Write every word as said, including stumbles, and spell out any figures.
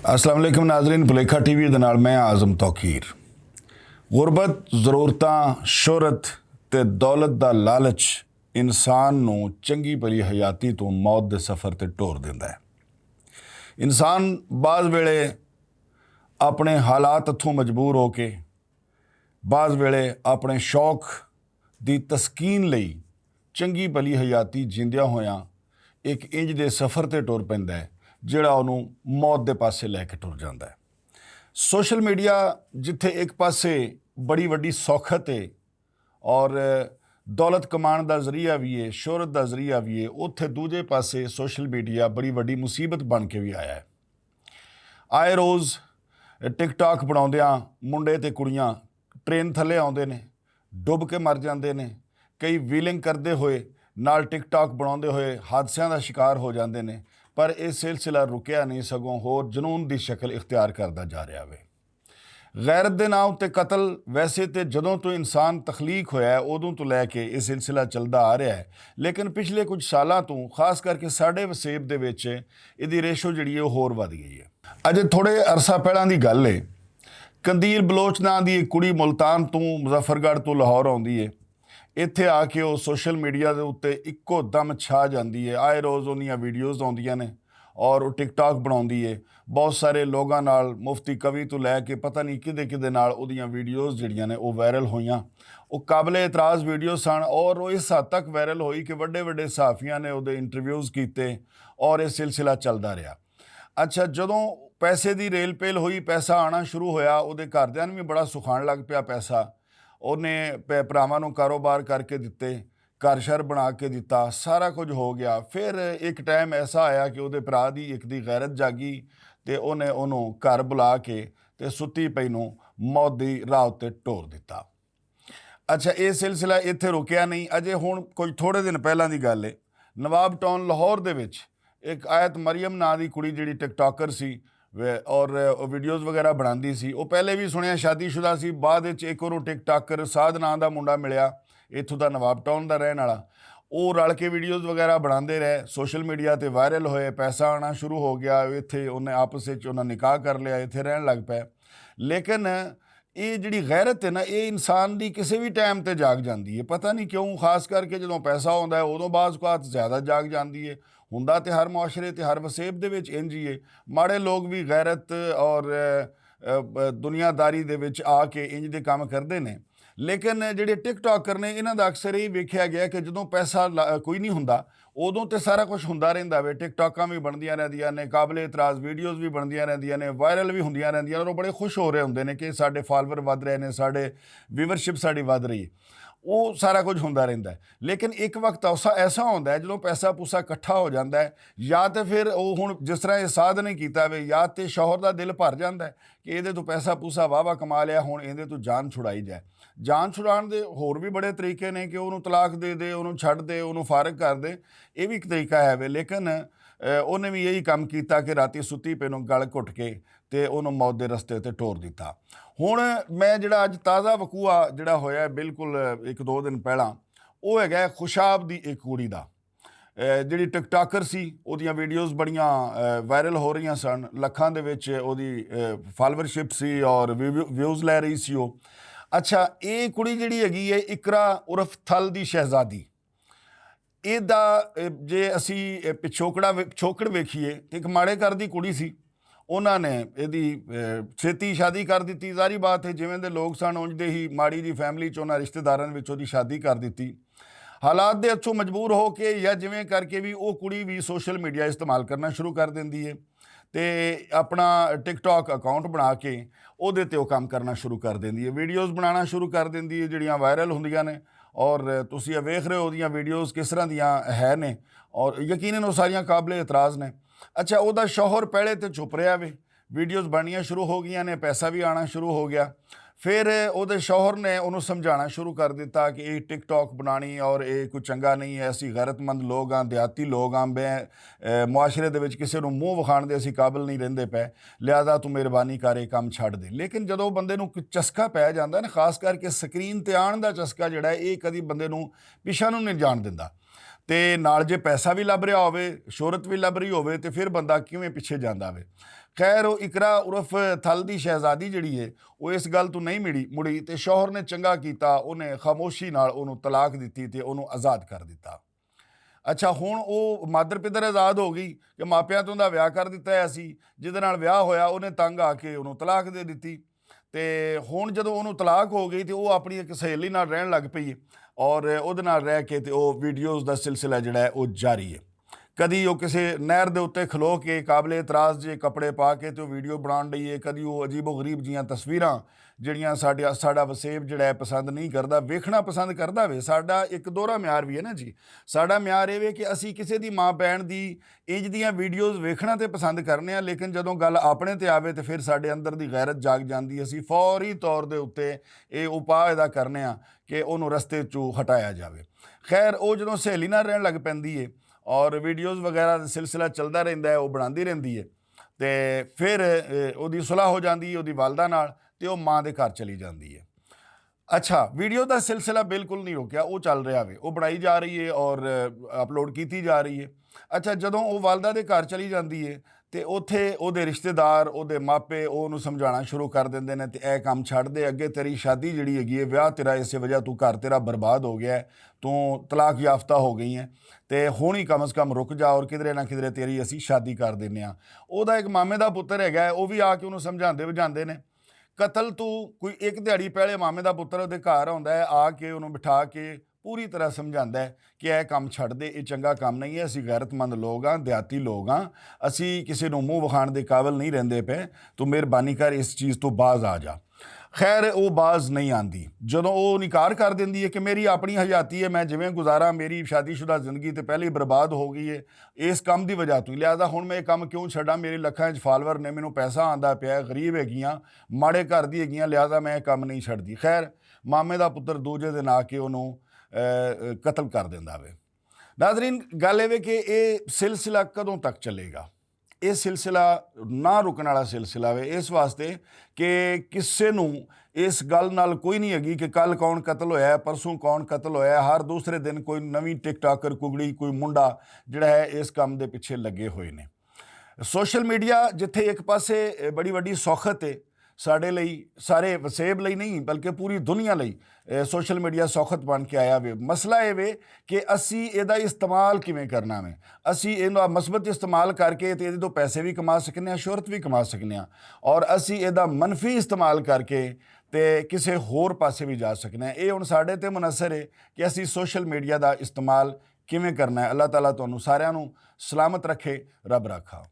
السلام علیکم ناظرین، پلیکھا ٹی وی دے نال میں اعظم توقیر۔ غربت، ضرورتاں، شہرت تے دولت دا لالچ انسان نوں چنگی بھلی حیاتی توں موت دے سفر تے ٹور دیندا ہے۔ انسان بعض ویلے اپنے حالات اتھوں مجبور ہو کے، بعض ویلے اپنے شوق دی تسکین لئی چنگی بھلی حیاتی جیندیاں ہویاں ایک انج دے سفر تے ٹر پیندا ہے، جڑا اونوں موت دے پاسے لے کے ٹر جاندا ہے۔ سوشل میڈیا جتھے ایک پاسے بڑی وڈی سوکھت ہے اور دولت کمان دا ذریعہ بھی ہے، شہرت دا ذریعہ بھی ہے، اتھے دوجے پاسے سوشل میڈیا بڑی وڈی مصیبت بن کے بھی آیا ہے۔ آئے روز ٹک ٹاک بناؤندیاں منڈے تے کڑیاں ٹرین تھلے آؤندے نے، ڈب کے مر جاندے نے، کئی ویلنگ کردے ہوئے نال ٹک ٹاک بناؤندے ہوئے حادثیاں دا شکار ہو جاندے نے۔ پر یہ سلسلہ رکیا نہیں، سگوں ہور جنون دی شکل اختیار کردا جا رہیا وے۔ غیرت دے ناں اتے قتل ویسے تے جدوں تو انسان تخلیق ہویا ہے، ادوں تو لے کے یہ سلسلہ چلدا آ رہیا ہے، لیکن پچھلے کچھ سالاں تو، خاص کر کے ساڈے وسیب دے وچ، ایہدی ریشو جڑی ہے، او ہور ودھ گئی ہے۔ اجے تھوڑے عرصہ پہلاں دی گل ہے، قندیل بلوچ ناں دی ایک کڑی ملتان تو، مظفر گڑھ تو لاہور آوندی ہے۔ ایتھے آ کے او سوشل میڈیا دے اتے اکو دم چھا جاندی ہے۔ آئے روز اوندیاں ویڈیوز آوندیاں نے اور او ٹک ٹاک بناوندی ہے۔ بہت سارے لوگاں نال، مفتی قوی تو لے کے پتہ نہیں کدے کدے نال اودیاں ویڈیوز جڑیاں نے او وائرل ہوئیاں۔ او قابل اعتراض ویڈیوز سن اور او اس حد تک وائرل ہوئی کہ وڈے وڈے صحافیاں نے اودے انٹرویوز کیتے اور یہ سلسلہ چلدا رہیا۔ اچھا، جدوں پیسے دی ریل پیل ہوئی، پیسہ آنا شروع ہویا، اودے گھردیاں نوں وی بڑا سکھان لگ پیا پیسہ۔ اونے پے-، بھراواں نوں کاروبار کر کے دتے، گھر شر بنا کے دتا، سارا کچھ ہو گیا۔ پھر ایک ٹائم ایسا آیا کہ اودے بھرا دی ایک دی غیرت جاگی تے اونے اونوں گھر بلا کے تے ستی پئی نوں موت دی راہ اتے ٹور دتا۔ اچھا، یہ سلسلہ اتھے رکیا نہیں، اجے ہن کچھ تھوڑے دن پہلاں دی گل ہے۔ نواب ٹاؤن لاہور دے وچ ایک آیت مریم ناں دی کڑی جڑی ٹک ٹاکر سی، وے-، اور ویڈیوز وغیرہ بناندی سی، وہ پہلے بھی سنیا شادی شدہ سی، بعد وچ ایک اور ٹک ٹاکر سعد ناں دا منڈا ملیا، اتھوں دا نواب ٹاؤن دا رہن والا۔ وہ رل کے ویڈیوز وغیرہ بناندے رہے، سوشل میڈیا تے وائرل ہوئے، پیسہ آنا شروع ہو گیا، اتھے انہیں آپس وچ انہاں نکاح کر لیا، اتھے رہن لگ پے۔ لیکن یہ جڑی غیرت ہے نا، یہ انسان دی کسی بھی ٹائم تے جاگ جاندی ہے۔ پتہ نہیں کیوں، خاص کر کے جدوں پیسہ ہوندا ہے، ادوں بعض اوقات زیادہ جاگ جاندی ہے۔ ہوندا تے ہر معاشرے تے ہر وسیب دے وچ انج ہی ہے۔ ماڑے لوگ بھی غیرت اور، اے، اے، دنیا داری دے وچ آ کے انج دے کام کردے نے۔ لیکن جڑے ٹک ٹاکر نے، انہاں دا اکثر یہ ویکھیا گیا کہ جدوں پیسہ لا-، کوئی نہیں ہوندا، ادوں تے سارا کچھ ہوندا رہندا وے، ٹک ٹاکاں وی بندیاں رہندیاں نے، قابل اعتراض ویڈیوز وی بندیاں رہندیاں نے، وائرل وی ہوندیاں رہندیاں نے، اور بڑے خوش ہو رہے ہوندے نے کہ ساڈے فالوور ودھ رہے نے، ساڈے ویورشپ ساڈی ودھ رہی ہے۔ وہ سارا کچھ ہوندا رہندا ہے۔ لیکن ایک وقت ایسا، ایسا ہوندا ہے جدوں پیسہ پوسا اکٹھا ہو جاندا ہے، یا تے پھر وہ ہن جس طرح یہ سعد نے کیتا وے، یا تے شوہر دا دل بھر جاندا ہے کہ ایدے تو پیسہ پوسا واہ واہ کما لیا، ہن ایدے تو جان چھڑائی جائے۔ جان چھڑان دے ہور بھی بڑے طریقے نے کہ انہوں طلاق دے دے، انہوں چھڈ دے، انہوں فارغ کر دے۔ یہ بھی ایک طریقہ ہے وے، لیکن، اے، انہیں بھی یہی کام کیتا کہ راتی ستی پے نوں گل گھٹ کے تے انہوں موت دے رستے تے ٹور دیتا۔ ہن میں جڑا اج تازہ وقوع جڑا ہویا ہے بالکل ایک دو دن پہلاں، وہ ہے خوشاب دی ایک کڑی دا۔ اے، جڑی ٹک ٹاکر سی، اودیاں ویڈیوز بڑیاں، اے، وائرل ہو رہیاں سن، لکھاں دے وچ اودی، اے، فالوورشپ سی اور ویو-، ویوز لے رہی سی وہ۔ اچھا، اے کڑی جڑی ہیگی ہے اقرا عرف تھل دی شہزادی، اے دا، اے، جے اسی، اے، پچھوکڑا وے-، پچھوکڑ ویکھیے تے ایک ماڑے گھر دی کڑی سی، انہاں نے ایدی، اے، چھیتی شادی کر دتی۔ ظاہری بات ہے، جویں دے لوگ سن، انج دے ہی ماڑی دی فیملی چ انہاں رشتہ داراں وچ اودی شادی کر دتی۔ حالات دے اچھوں مجبور ہو کے یا جویں کر کے بھی او کڑی بھی سوشل میڈیا استعمال کرنا شروع کر دیندی ہے تے اپنا ٹک ٹاک اکاؤنٹ بنا کے اودے تے او کام کرنا شروع کر دیندی ہے، ویڈیوز بنانا شروع کر دیندی ہے جڑیاں وائرل ہوندیاں نے۔ اور تسی اے ویکھ رہے ہو اودیاں ویڈیوز کس طرح دیاں ہے نے، اور یقیناً او ساریاں قابل اعتراض نے۔ اچھا، او دا شوہر پہلے تے چھپ رہیا وے، ویڈیوز بننیاں شروع ہو گئیاں نے، پیسہ بھی آنا شروع ہو گیا۔ پھر او دے شوہر نے انہوں سمجھانا شروع کر دیتا کہ یہ ٹک ٹاک بنانی اور یہ کوئی چنگا نہیں ہے، اسی غیرت مند لوگ ہاں، دیہاتی لوگ ہاں، بے، اے، معاشرے دے وچ کسے نوں منہ وکھان دے اسی قابل نہیں رہندے پے، لہذا تو مہربانی کر یہ کام چھڈ دے۔ لیکن جدوں بندے نوں کوئی چسکا پے جاندا ہے نا، خاص کر کے سکرین تے آن دا چسکا جڑا ہے، یہ کدی بندے نوں پیچھے نوں نہیں جان دیندا۔ تے نال جے پیسہ وی لب رہیا ہووے، شہرت وی لب رہی ہووے، تے فیر بندہ کیویں پچھے جاندا وے؟ خیر، او اقرا عرف تھل دی شہزادی جیہڑی اے، او اس گل توں نئیں مڑی تے شوہر نے چنگا کیتا، اوہنے خاموشی نال اوہنوں طلاق دتی تے اوہنوں آزاد کر دتا۔ اچھا، ہن او مادر پدر آزاد ہو گئی کہ ماپیاں توں دا ویاہ کر دتا ہویا سی، جس دے نال ویاہ ہویا اوہنے تنگ آ کے اوہنوں طلاق دے دتی۔ تے ہن جدوں اوہنوں طلاق ہو گئی تے او اپنی اک سہیلی نال رہن لگ پئی، اور اوہدے نال رہ کے تے او ویڈیوز دا سلسلہ جیہڑا اے او جاری اے۔ کدی او کسے نہر دے اتے کھلو کے قابل اعتراض جے کپڑے پا کے تے او ویڈیو بنان لئی اے، کدی او عجیب و غریب جیاں تصویراں جیہڑیاں ساڈا وسیب جیہڑا اے پسند نئیں کردا، ویکھنا پسند کردا وے۔ ساڈا اک دورہ معیار وی اے نا جی، ساڈا معیار اے وے کہ اسی کسے دی ماں بہن دی انج دیاں ویڈیوز ویکھنا تے پسند کرنے آں، لیکن جدوں گل اپنے تے آوے تے فیر ساڈے اندر دی غیرت جاگ جاندی اے، اسی فوری طور دے اتے ایہہ اپاہ ادا کرنے آں کہ اوہنوں رستے چوں ہٹایا جاوے۔ خیر، او جدوں سہیلی نال رہن لگ پیندی اے اور ویڈیوز وغیرہ دا سلسلہ چلدا رہندا اے، او بناندی رہندی اے، تے فیر اوہدی صلاح ہو جاندی اے اوہدی والدہ نال، تے او ماں دے گھر چلی جاندی اے۔ اچھا، ویڈیو دا سلسلہ بالکل نئیں رکیا، او چل رہیا وے، او بنائی جا رہی اے اور اپلوڈ کیتی جا رہی اے۔ اچھا، جدوں او والدہ دے گھر چلی جاندی اے، تے اوتھے اوہدے رشتے دار، اوہدے ماپے اوہنوں سمجھانا شروع کر دیندے نے تے ایہہ کم چھڈ دے، اگے تیری شادی جیہڑی ہیگی اے، ویاہ تیرا اس وجہ توں گھر تیرا برباد ہو گیا اے، توں طلاق یافتہ ہو گئی اے، تے ہن ہی کم از کم رک جا اور کدھرے نہ کدھرے تیری اسی شادی کر دینے آں۔ اوہدا اک مامے دا پتر ہیگا اے، او وی آ کے اوہنوں سمجھاندے بجھاندے نے۔ قتل توں کوئی اک دیہاڑی پہلے مامے دا پتر اوہدے گھر آندا اے، آ کے اوہنوں بٹھا کے پوری طرح سمجھاندا اے کہ ایہہ کم چھڈ دے، ایہہ چنگا کم نئیں اے، اسی غیرت مند لوگ آں، دیہاتی لوگ آں، اسی کسے نوں منہ وکھان دے قابل نئیں رہندے پے، توں مہربانی کر اس چیز توں باز آ جا۔ خیر، او باز نئیں آندی۔ جدوں او انکار کر دیندی اے کہ میری اپنی حیاتی اے، میں جیویں گزاراں، میری شادی شدہ زندگی تے پہلے ہی برباد ہو گئی اے اس کم دی وجہ توں، لہذا ہن میں ایہہ کم کیوں چھڈاں؟ میرے لکھاں وچ فالوور نے، مینوں پیسہ آندا پیا اے، غریب ہیگیاں، ماڑے گھر دی ہیگیاں، لہذا میں ایہہ کم نئیں چھڈدی۔ خیر، مامے دا پتر دوجے دے ناں کے اوہنوں قتل کر دیندا وے۔ ناظرین، گل ایہہ وے کہ ایہہ سلسلہ کدوں تک چلے گا؟ ایہہ سلسلہ نہ رکن والا سلسلہ وے، اس واسطے کہ کسے نوں اس گل نال کوئی نئیں ہیگی کہ کل کون قتل ہویا اے، پرسوں کون قتل ہویا اے، ہر دوسرے دن کوئی نویں ٹک ٹاکر کگڑی، کوئی منڈا جیہڑا اے اس کم دے پچھے لگے ہوئے نے۔ سوشل میڈیا جتھے اک پاسے بڑی وڈی سوخت اے ساڈے لئی، سارے وسیب لئی نئیں بلکہ پوری دنیا لئی سوشل میڈیا سوخت بن کے آیا وے۔ مسئلہ ایہہ وے کہ اسی ایہدا استعمال کیویں کرنا وے؟ اسی ایہدا مثبت استعمال کر کے تے ایہدے توں پیسے وی کما سکنے آں، شہرت وی کما سکنے آں، اور اسی ایہدا منفی استعمال کر کے تے کسے ہور پاسے وی جا سکنے آں۔ ایہہ ہن ساڈے تے منحصر اے کہ اسی سوشل میڈیا دا استعمال کیویں کرنا اے۔ اللہ تعالیٰ تہانوں ساریاں نوں سلامت رکھے۔ رب رکھا۔